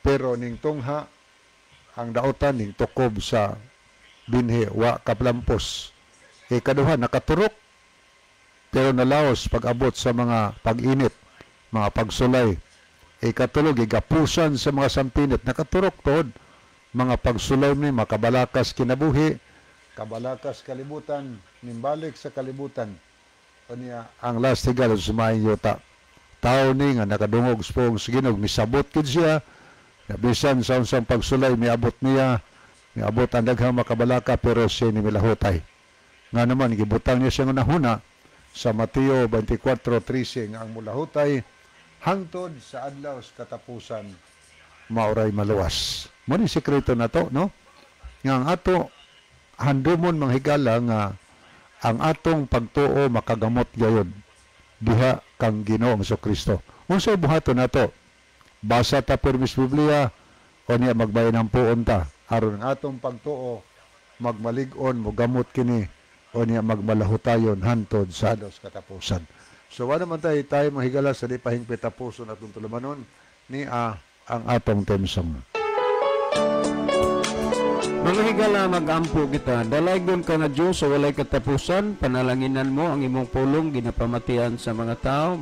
pero ning tungha ang dautan, ning tukob sa binhi, wa kaplampos. Ikaduha, nakaturok pero nalaos pag-abot sa mga pag-init, mga pagsulay. Ikatulo, gigapusan sa mga sampinit, nakaturok tod mga pagsulay ni makabalakas kinabuhi, kabalakas kalibutan, nimbalik sa kalibutan. Unya ang last, higala, sa maayong yuta. Tao ni nga nakadungog sa pulong sa Ginoo, misabot gid siya, bisan sa unsang pagsulay miabot niya, miabot ang daghang makabalaka pero siya ni milahutay. Nga naman gibutang niya siyang hunahuna sa Mateo 24:13 nga ang mulahutay hangtod sa adlaw sa katapusan maoray maluwas. Mo ni sekreto na to, no? Nga ang ato handumon, mga higala, nga ang atong pagtuo makagamot gayon diha kang Ginoong Kristo. Unsay buhaton nato? Basa ta permis Biblia o niya magbayan ang puon ta aron ang atong pagtuo magmalig-on, mogamot kini o niya magmalahutayon hantod sa adlaw sa katapusan. So wala man tayo tayo, mga higala, sa di pahingpit tapuson atong tulumanon ni ang atong theme song. Mga higala, mag-ampo kita. Dalaygon ka nga Diyos sa walay katapusan, panalanginan mo ang imong pulong ginapamatian sa mga tao.